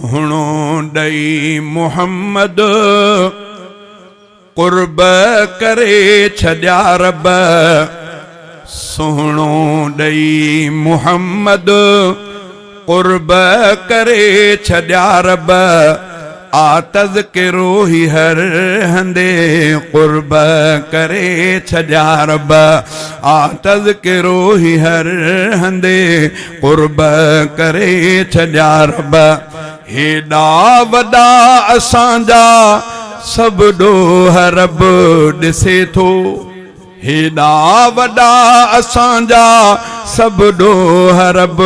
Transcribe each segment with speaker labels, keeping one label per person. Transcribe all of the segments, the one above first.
Speaker 1: سهڻو ڏئي محمد قرب ڪري ڇڏيا رب سهڻو ڏئي محمد قرب ڪري ڇڏيا رب آ تذڪرو هي هر هنڌي قرب ڪري ڇڏيا رب آ تذڪرو هي هر هنڌي قرب ڪري ڇڏيا رب هيڏا وڏا اسان جا سڀ ڏوهه رب ڏسي ٿو هيڏا وڏا اسان جا سڀ ڏوهه رب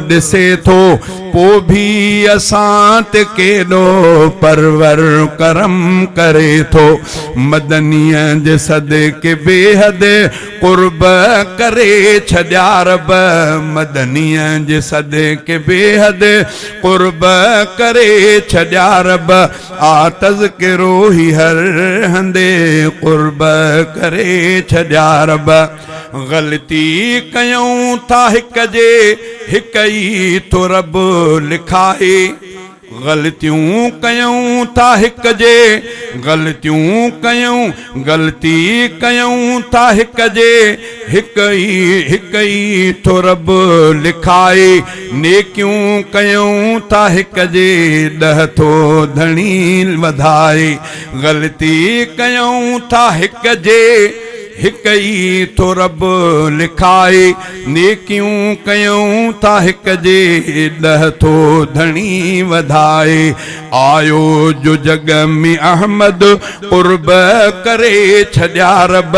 Speaker 1: ڏسي ٿو پو ڀي اسان تي ڪيڏو پرور ڪرم ڪري ٿو مدنيء جي صدقي بيحد قرب ڪري ڇڏيا رب مدنيء جي صدقي بيحد قرب ڪري ڇڏيا رب آ تذڪرو هي هر هنڌي قرب ڪري ڇڏيا رب غلطي ڪيون ٿا هڪ جي هڪ ئي ٿو رب لکائي. غلطيون ڪيون ٿا هڪ جي غلطيون ڪيون غلطي ڪيون ٿا هڪ جي هڪ ئي هڪ ئي ٿو رب لکائي نيڪيون ڪيون ٿا هڪ جي ڏه ٿو ڌڻي وڌائي غلطي ڪيون ٿا هڪ جي هڪ ئي ٿو رب لکائي، نيڪيون ڪيون ٿا هڪ جي ڏه ٿو ڌڻي وڌائي. آيو جو جڳ ۾ احمد قرب ڪري ڇڏيا رب،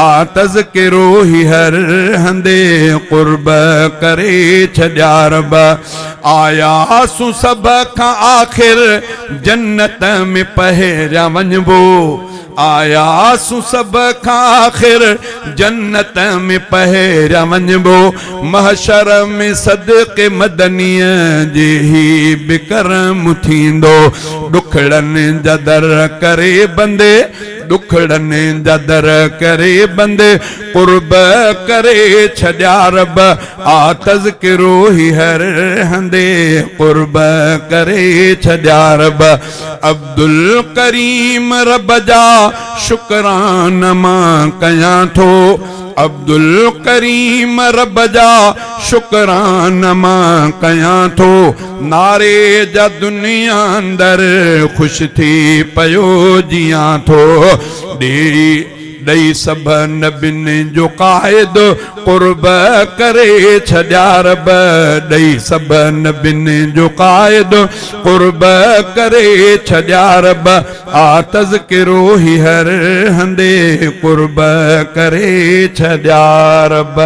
Speaker 1: آ تذڪرو هي هر هنڌي قرب ڪري ڇڏيا رب. آياسون سڀ کان آخر جنت ۾ پهريان وڃبو. آياسون سڀ کان آخر جنت ۾ پهريان وڃبو محشر ۾ صدقي مدنيء جي هي به ڪرم ٿيندو ڏکڙن جا در ڪري بند ڏکڙن جا در ڪري بند قرب ڪري ڇڏيا رب آ تذڪرو هي هر هنڌي قرب ڪري ڇڏيا رب عبدالڪريم رب جا شڪرانا مان ڪيان ٿو عبدالڪريم رب جا شڪرانا مان ڪيان ٿو نعري جا دنيا اندر خوش ٿي پيو جيان ٿو ڏي ڏئي سڀ نبين جو قائد قرب ڪري ڇڏيا رب ڏئي سڀ نبين جو قائد قرب ڪري ڇڏيا رب آ تذڪرو هي هر هنڌي قرب ڪري ڇڏيا رب.